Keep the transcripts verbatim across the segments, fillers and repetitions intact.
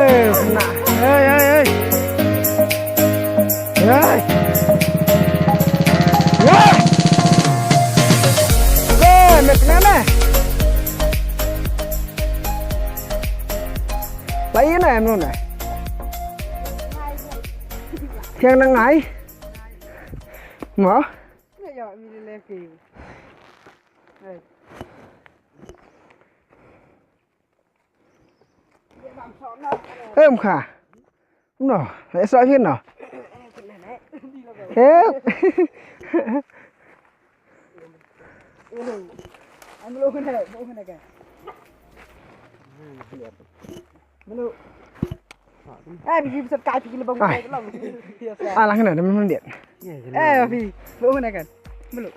Hey, hey, hey. Hey. Hey. Hey, me kena me. Lai na em na. Yang nang ai. Mo? Em kha. No, e sa phi no. Em. Melo. Eh, biji besar kai pigi lebang kai long. Alang na, dah mendiat. Eh, abi, bau mana kan? Melo.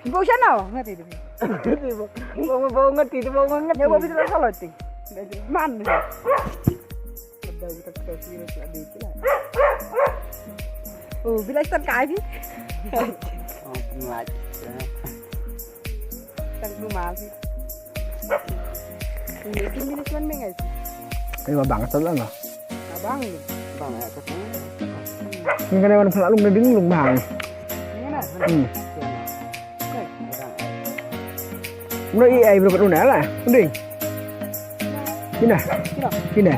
Bau sana, ngerti tu. Bau, bau ngerti tu, bau ngerti. Ya, bau bisa salah tu. Man. Ada kita kita sini ada itu lah. Oh, bila start kai sih? Oh, pengelat. Tang lu mal sih. Ini gini gini cuman mengai sih. Ayo bang, telan lah. Abang ni. Bang ya, katanya. Ni kan orang pernah lu ngebing lu bang. Ini mana? Hmm. Oke, orang. Udah iya, iya, berapa udah lah. Udah. Kina. Kina. Kina.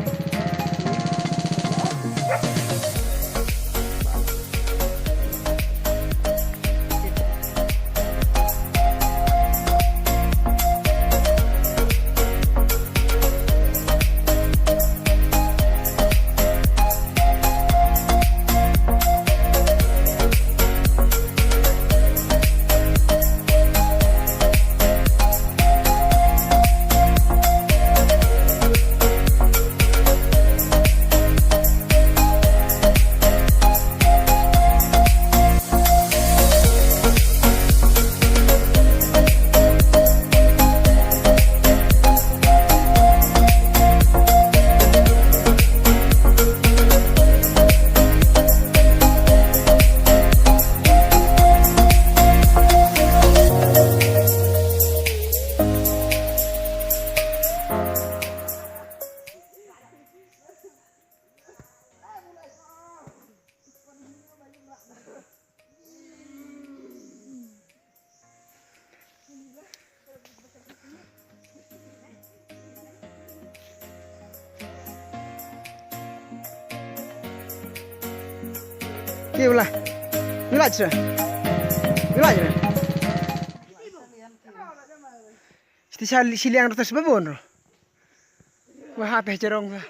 Ki wala. Wala sira. Wala sira. Sti sha li-, shiliang rotas babon ro. Wah, apa cerong sa.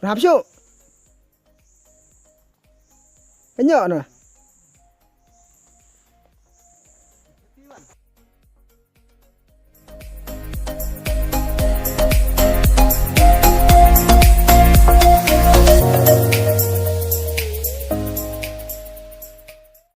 Rap shuh. Ka nyok na.